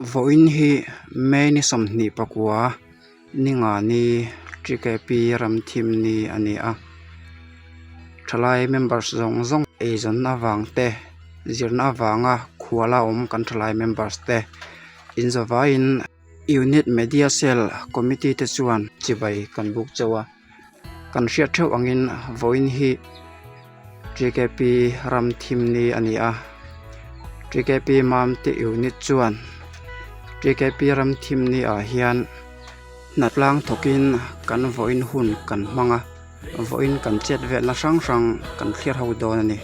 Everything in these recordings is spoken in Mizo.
Vawiin hi May ni 29 ni nga ni TKP ram thim ni a ni a, thalai members zawng zawng eizawnna avang te zirna avanga khuala awm kan thalai members te inzawvaiin Unit Media Cell Committee te chuan chibai kan buk chauh a. Kan hriat theuh angin vawiin hi TKP ram thim ni a ni a, TKP Mamte unit chuan TKP ram thim ni ah hian hnatlang thawkin kan vawiin hun kan hmang a, vawiin kan chet velna hrang hrang kan thlir ho dawn a ni.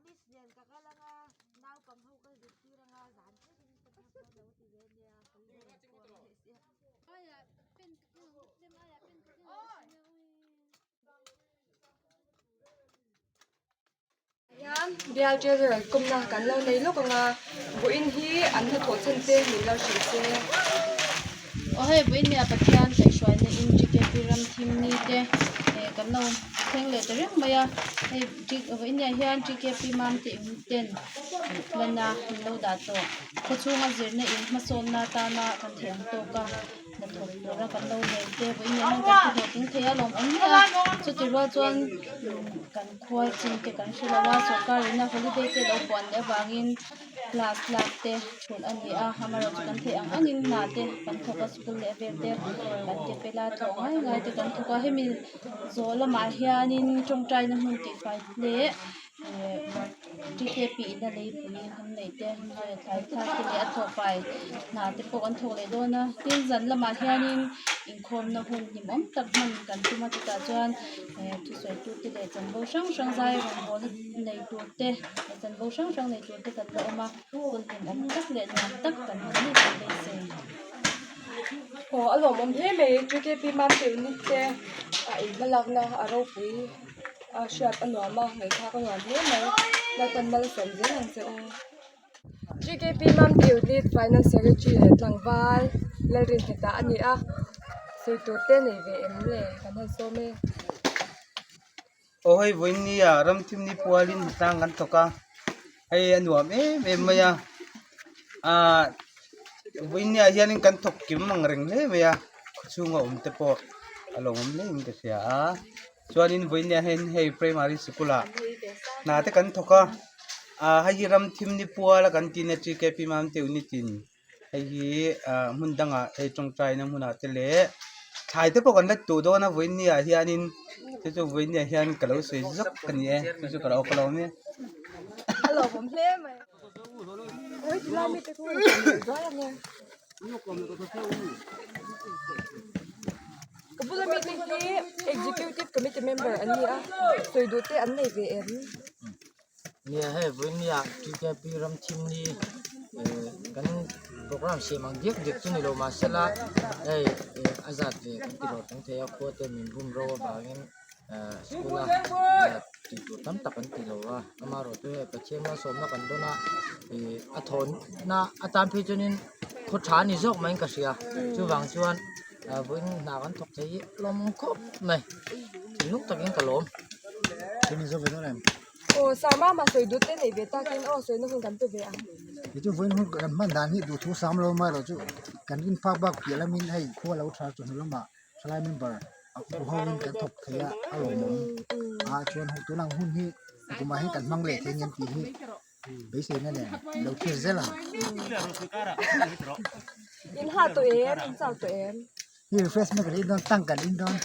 Miss nen ka kal anga naupang ho ka zirtir anga zan thlengin ka nghak dawn lo a ti ve nia holiday an puang a nih sia. Hian bial treasurer kawmna kan lo nei lawk ang a, vawiin hi an hnathawh chhan te min lo hrilh se. Aw hei vawiin nia Pathian kaihhruaina in TKP ram thim ni te eh kan lo thleng leh ta reng mai a, hei vawiin nia hian TKP mam te in ten lana an lo dah tawh khawchhunga zirna in hmasawnna atana kan theih ang tawk a. Hnathawk tura kan lo nei te vawiin ah hian kan hnathawh tling thei a lawm awm hle a chuti rual chuan kan khual chin te kan hre lo a sawrkar in a holiday te lo puan leh avangin class lak te thulh a ni a amaherawhchu chu kan theih ang angin hna te kan thawk a school leh vel te kan ti fel a thawh ngai ngai te kan thawk a hemi zawh lamah hianin tawngtaina hmun tihfai leh TKP in a leipui an neih te thlai thlak te leh a thawhfai hna te pawh an thawk leh dawn a tin zan lamah hianin inkhawmna hun hlimawm tak hman kan tum a chutah chuan thusawi tu te leh chanvo hrang hrang zai rawngbawlna nei tur te chanvo hrang hrang nei tur te kan la awm a hun hlimawm tak leh nuam tak kan hman ngei kan beisei. Aw a lawmawm hle mai TKP Mamte unit te a inhmalakna a ropui. A hriat a nuam a, ngaihthlak a nuam hle mai. Lalpan malsawm zel ang che u. GKP Mamte Unit Finance Secretary leh tlangval Lalrinhleta a ni a, sawi tur te nei ve em le kan han sawm e. Aw hei vawiin nia ramthim ni pualin hnatlang kan thawk a, hei a nuam em em mai a, ah vawiin niah hianin kan thawk kim ang reng hle mai a, khawchhunga awm te pawh a lo awm hle in ka hria a. Chuanin vawiin ah hian hei primary sikul ah hna te kan thawk a ah hei hi ram thim ni pual a kan tih na chi K P Mamte unit in hei hi ah hmun dangah hei tawngtai na hmunah te leh thlai te pawh kan la tuh dawn a vawiin ni ah hianin chu chu vawiin ni ah hian ka lo sawi zawk a ni e chu chu ka lo ka lo awm e. Ka bula mite hi executive committee member an ni a sawi duh te an nei ve em? Nia hei vawinia TKP ram thim ni eh kan program siam ang diak diak chu ni lo mahsela hei eh a zat ve kan ti rawh thung thei a khua te min bum ro avangin eh school a eh tih tur tam tak an ti lo a amaherawhchu hei Pathian malsawmna kan dawn a ih a thawnna atan phei chuanin khaw tha a ni zawk maiin ka hria chuvang chuan. Vawiin hna kan thawk thei hi lawm khawp mai thinlung takin ka lawm. Aw Sarmama sawi dut te nei ve takin aw sawina hun kan pe ve ang. Kei chu vawiin hun kan hman dan hi duhthu sam lo mai erawh chu kan rin phak bak piah lamin hei khua lo tha chawhnu lamah thalai member a u hoin kan thawk thei a a lawmawm a chuan tunang hun hi kumah hian kan hmang leh thei ang em tih hi Beiseina nen lo thlir zel ang. In ha tawh em? In chau tawh em? Hi refreshment kan in dawn, tang kan in dawn.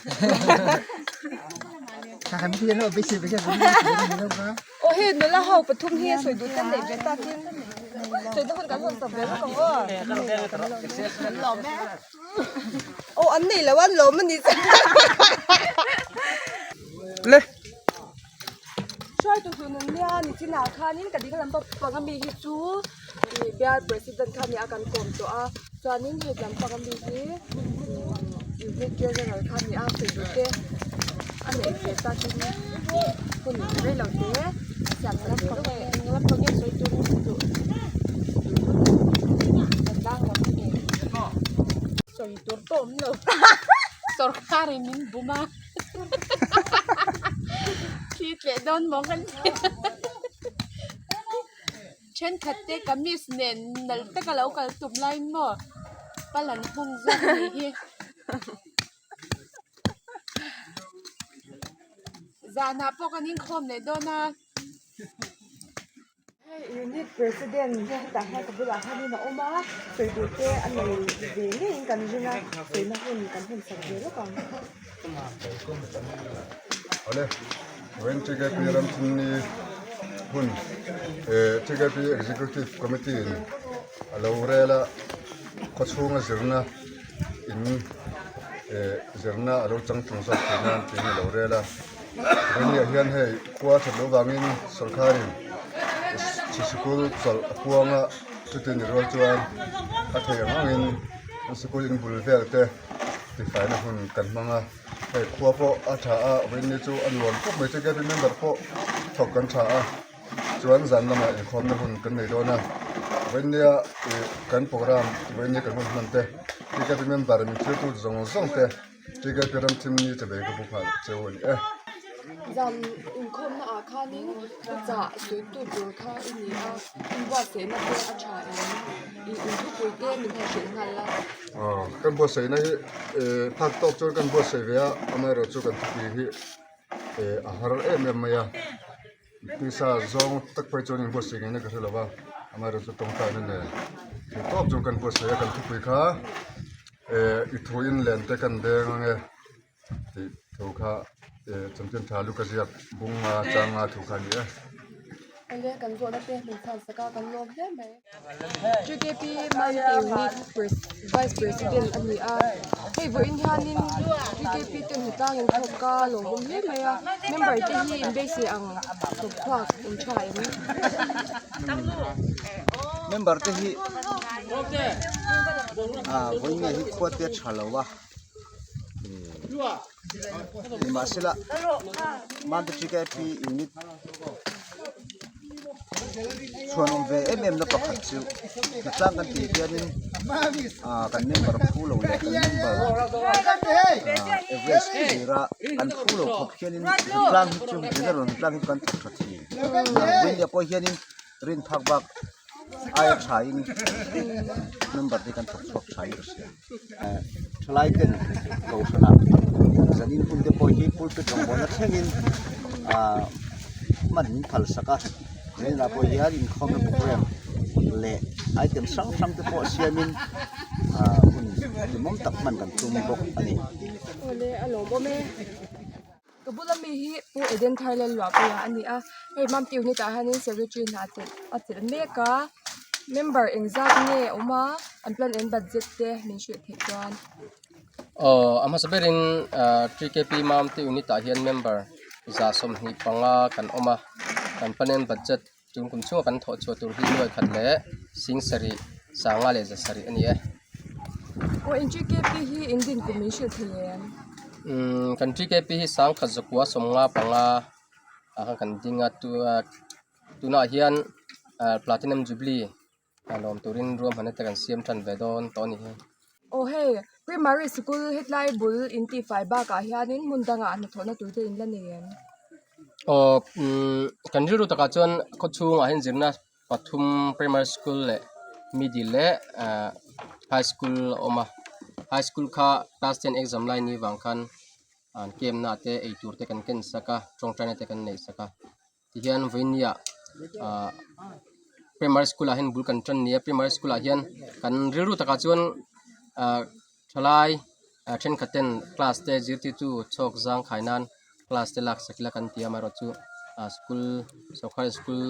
Tang kan in lo beisei beisei kan in lo ka. Aw hei nula ho pathum hi sawi duh ten neih ve takin sawi na hun kan hawn chawp ve lawk ang aw. Aw an nei lo a an lawm a ni. Le. Hruaitu hlun an nia nichinah khanin ka ding lam pang ami hi chu ih bial president kha nia kan kawm tawh a chuanin hei lam pang ami hi unit general kha nia sawi duh te a neih ve takin hun rei lo te a siam sak ve bawk a ni. Sawi tur pawh awm lo sawrkar in min bum a. Thli tleh dawn maw kan ti thenkhat te kamis nen nalh taka lo kal tum laiin maw pal an hung zawk a nih hi zanah pawh kan inkhawm leh dawn a. Hei unit president hi hetah hian ka bulah hianin a awm a sawi duh te a nei ve ngeiin kan ring a sawina hun kan hun sak ve lawk ang. Awle vawiin TKP Ramthimni hun eh TKP Executive Committee in a lo rel a khawchhunga zirna in eh zirna a lo chang tlung zawk theih nan tiin a lo rel a. Vawiin ah hian hei khua that loh vangin sorkarin. Sikul chawlh a puang a chuti ni rual chuan a thei ang angin an sikul in bul vel te tifaina hun kan hmang a hei khua pawh a tha a vawiin chu a nuam khawp mai tkp member pawh thawk kan tha a chuan zan lamah inkhawmna hun kan nei dawn a vawiin nia ih kan program vawiin nia kan hun hman te tkp member min thiltu zawng zawng te. Tkp ram thim ni che bei ka bu nghal cheu a ni e. Zan inkhawmna ah khanin thuchah suitu tur kha i ni a, inbuatsaihna te a tha em? I inthupui te min han hrilh nghal la. Aw, kan buatsaihna hi phak tawk chuan kan buatsaih ve a, amaherawhchu kan thupui hi a har em em mai a. Tisa zawng tak phei chuan inbuatsaih ngei na ka hre lo va, amaherawhchu tawngtaina nen theih tawp chuan kan buatsaih a, kan thupui kha eh i thu in len te kan deng ange tih thu kha eh chanchin tha luka ziak bunga changa thu kha a ni e. Awle kan zawhna te hmun chhan sak a kan lawm hle mai. GKP Mamte Unit Vice President a ni a, hei vawiin hianin GKP ten hnatlang in thawk a lawmawm hle mai a, member te hi in beisei ang thawk chhuak in tha em? Member te hi ah vawiin nge hi khua te tha lo a nimahsela Mamte GKP Unit Chhuanawm ve em em na pakhat chu hnatlang kan tih hianin ah kan member phu lo leh kan member ah average tura kan phu lo khawp hianin hnatlang hi chu general hnatlang hi chu kan thawk tha thin vawiin pawh hianin rin phak bak aia thain member te kan thawk chhuak thain ka hria thalai ten kohhranah zanin hun te pawh hi pulpit rawngbawlna thlengin ah hman min phal sak a zaninah pawh hian inkhawmna program leh item hrang hrang te pawh siamin ah hun hlimawm tak hman kan tum bawk a ni. Awle a lawmawm e. Ka bula mi hi Pu Eden thar Lalluahpuia a ni a, hei Mamte unit ah hianin secretary hna a chelh a chelh mek a, member engzat nge a awm a, an plan and budget te min hrilh theih chuan. Aw a hmasa berin ah TKP Mamte unit ah hian member 25 kan awm a, kan plan and budget tun kum chhunga kan thawh chhuah tur hi nuai khat leh sing sarih sanga leh za sarih a ni e. Aw in TKP hi in din kum min hrilh thei em? Umm kan TKP hi sangkhat zakua 55 ah khan kan ding a tu ah tunah hian ah platinum jubilee a lawm turin ruahmanna te kan siam tan ve dawn tawh a ni hi. Aw hei primary sikul hetlai bul in tihfai bakah hianin hmun dangah hnathawhna tur te in la nei em? Aw umm kan rilru takah chuan khaw chhungah hian zirna pathum primary school leh middle leh ah high school a awm a high school kha class ten exam lai ni vang khan an camp na te eitur te kan ken sak a tawngtaina te kan neih sak a. Tihian vawinia ah primary school ah hian bul kan tan nia primary school ah hian kan rilru takah chuan ah thalai ah thenkhat ten class te zirtirtu chhawk zang khai nan class te lak sak ila kan ti a amaherawhchu ah school sorkar school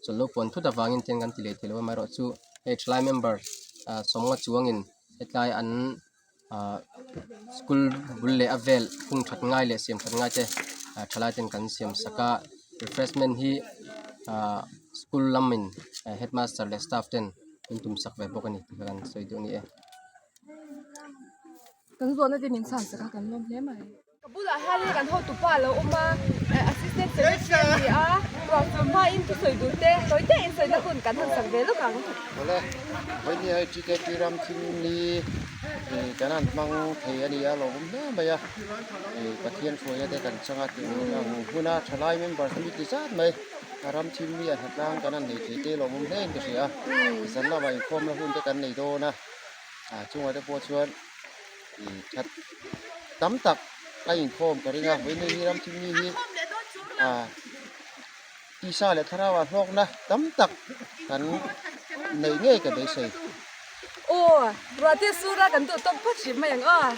chawlh lo puan thut avangin tiang kan ti leh theilo amaherawhchu hei thalai member ah sawmnga chuangin hetlai an ah school bul leh a vel hung that ngai leh siam that ngai te ah thalai ten kan siam sak a refreshment hi ah school lamin headmaster leh staff ten an tum sak ve bawk a ni tih kha kan sawi duh a ni e. Kan zawhna te min chhan sak a kan lawm hle mai. Ka bulah hianin kan hotupa a lo awm a, assistant secretary a ni a, ruah sur hmain thusawi duh te tawi te insawi na hun kan han sak ve lawk ang. Awle, vawiin hi TKP ram thim ni kan han hmang thei a ni a, lawmawm hle mai a, Pathian hruaina te kan chang a tih ang huna thalai members mi ti zat mai a ram thim mi a hnatlang kan han nei thei te lawmawm hle in ka hria a, zan lamah inkhawmna hun te kan nei dawn a, chungah te pawh chuan. That tam tak a inkhawm ka ring a vawiin hi ram thim mi hi ah tisa leh thlarau ah hlawkna tam tak kan neih ngei ka beisei. Aw ruahte sura kan duh tawk phawt hrim mai ang aw.